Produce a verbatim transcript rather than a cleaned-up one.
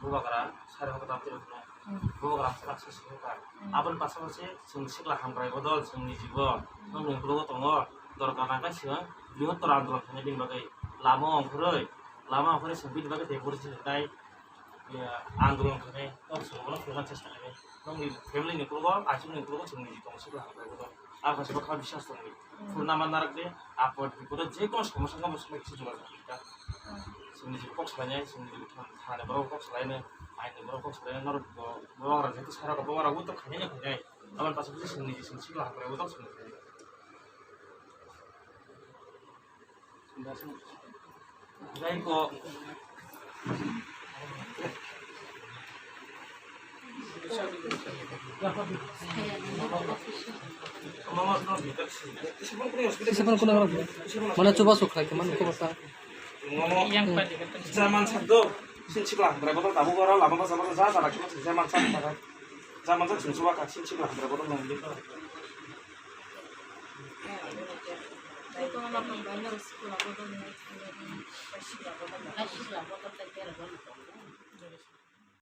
Bubagra sari hokhe tamo twi rwkhe. Hmm. Bubagra swkang se simi kha. Hmm. Aboni pasapasi chwng sikla hamkrai bodol chwng niji bo. Hmm. Nwng ni ukologo tongo. Dorkar nangkha chwng bihor tor andolon khainai bini bagwi. Lama ongkhorwi, lama ongkhorwi chwng bini bagwi tei bori se nai. Andolon khainai, kok swrwngno phunukna chesta khainai. Nwng ni family ni ukologo, achuk ni ukologo chwng niji tongo sikla hamkrai bodol. Abo kaisa bwkha biswas tongwi. Hmm. Phurna ma narwk de, apot bipot je kono somosa wngkha, bo somosa kisa jogajog kha. Hmm. Chwng niji kok salainai, chwng niji thani borok kok salainai, aini borok kok salainai, norok bo, borok rok jeto sai rok, borok rok bo to khainai khainai. Aboni pasapasi chwng niji chwng sikla hamkrai bo to chwng khainai. Jai ko. Isi phone kuno harap. Mana chuba sukha ke mana ko bata. Yang pada Zaman satu. Sin sikla hamkrai bodol tabu goro lama basa basa ja ja rakhi jaman satu. Jaman satu sin chuba ka sin sikla hamkrai bodol nang.